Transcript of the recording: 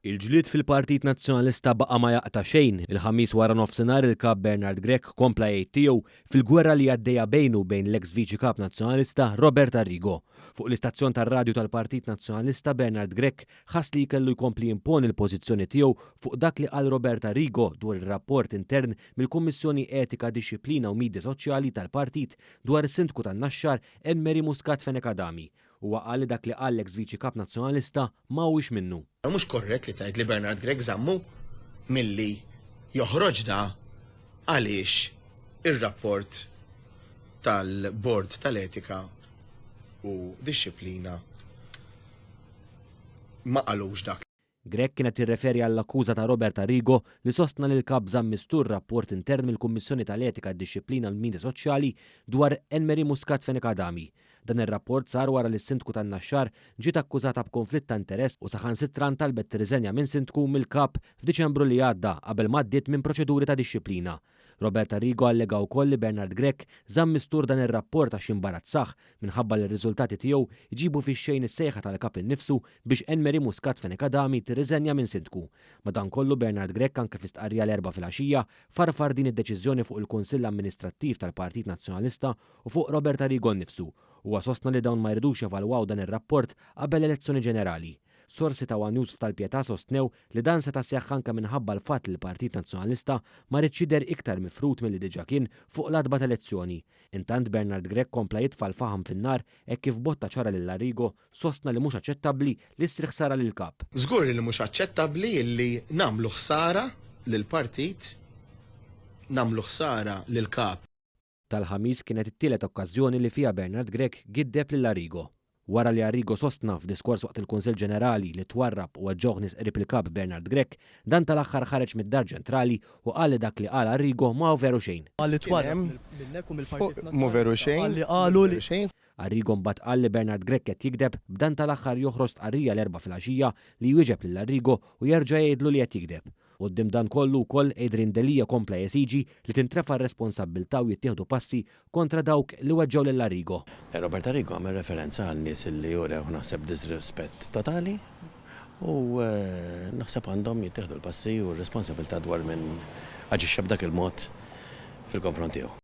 Il-ġlied fil-Partit Nazzjonalista baqa' ma jaqta' xejn. Il-Ħamis waranofsinhar il-Kap Bernard Grech kompla jgħid tiegħu fil-gwerra li għaddejja bejnu u bejn l-eks Viċi Kap Nazzjonalista Robert Arrigo. Fuq l-istazzjon tar-radju tal-Partit Nazzjonalista Bernard Grech ħass li kellu jkompli jimponi l-pożizzjoni tiegħu fuq dak li qal Robert Arrigo dwar ir-rapport intern mill-Kummissjoni Etika, Dixxiplina u Media Soċjali tal-Partit dwar is-Sindku tan-Naxxar Anne Marie Muscat Fenech Adami. Huwa qal li dak li qal l-eks Viċi Kap Nazzjonalista ma huwiex minnu. Mhux korrett li tgħid li Bernard Grech żammu milli joħroġ da għaliex ir-rapport tal-Bord tal-Etika u Dixxiplina ma qalux dak. Grech kien qed jirreferi għall-akkuża ta' Robert Arrigo li sostna li l-Kap żamm mistur rapport intern mill-Kummissjoni tal-Etika, d-Dixxiplina u l-Media Soċjali dwar Anne Marie Muscat Fenech Adami. Dan ir-rapport sar wara li s-Sindku tan-Naxxar ġiet akkużata b'kunflitt ta' interess u saħansitra ntalbet tirriżenja minn Sindku mill-Kap f'Diċembru li għadda qabel m'għaddiet minn proċeduri ta' dixxiplina. Robert Arrigo allega wkoll li Bernard Grech żamm mistur dan ir-rapport għax jimbarazzah minħabba li r-riżultati tiegħu jġibu fix-xejn is-sejħa tal-Kap innifsu biex Anne Marie Muscat Fenech Adami tirriżenja minn Sindku. Madankollu Bernard Grech anke fi stqarrija l-Erbgħa filgħaxija farfar din id-deċiżjoni fuq il-Kunsill Amministrattiv tal-Partit Nazzjonalista u fuq Robert Arrigo nnifsu. Huwa sostna li dawn ma jridux jevalwaw dan ir-rapport qabel l-elezzjoni ġenerali. Sorsi ta' one News f'Tal-Pietà sostnew li dan seta' seħħ anke minħabba l-fatt li l-Partit Nazzjonalista ma riedx jidher iktar mifrud milli diġà kien fuq l-għatba t'elezzjoni. Intant Bernard Grech kompla jitfa' l-faħam fin-nar hekk kif f'botta ċara lil Arrigo sostna li mhux aċċettabbli li ssir ħsara lill-Kap. Żgur li mhux aċċettabbli li nagħmlu ħsara lill-partit, nagħmlu ħsara lill-Kap. Tal-Ħamis kienet it-tielet okkażjoni li fiha Bernard Grech giddeb lil Arrigo. Wara li Arrigo sostna, f'diskors waqt il-Kunsill Ġenerali, li twarrab u weġġgħuh nies qrib il-Kap Bernard Grech, dan tal-aħħar ħareġ mid-Dar Ċentrali u qal li dak li qal Arrigo ma hu veru xejn. Qal li twarrab minnek u mill-Partit Nazzjonalista. Qal li qalu li. Arrigo mbagħad qal li Bernard Grech qed jigdeb, b'dan tal-aħħar joħroġ stqarrija l-Erbgħa filgħaxija li jwieġeb lil Arrigo u jerġa' jgħidlu li qed jigdeb. Quddiem dan kollu wkoll Adrian Delia kompla jesiġi li tintrefa' r-responsabbiltà u jittieħdu passi kontra dawk li weġġgħu lil Arrigo. Robert Arrigo għamel referenza għal nies li urew naħseb disrispett totali u naħseb għandhom jittieħdu l-passi u r-responsabilità dwar min aġixxa b'dak il-mod fil-konfront tiegħu.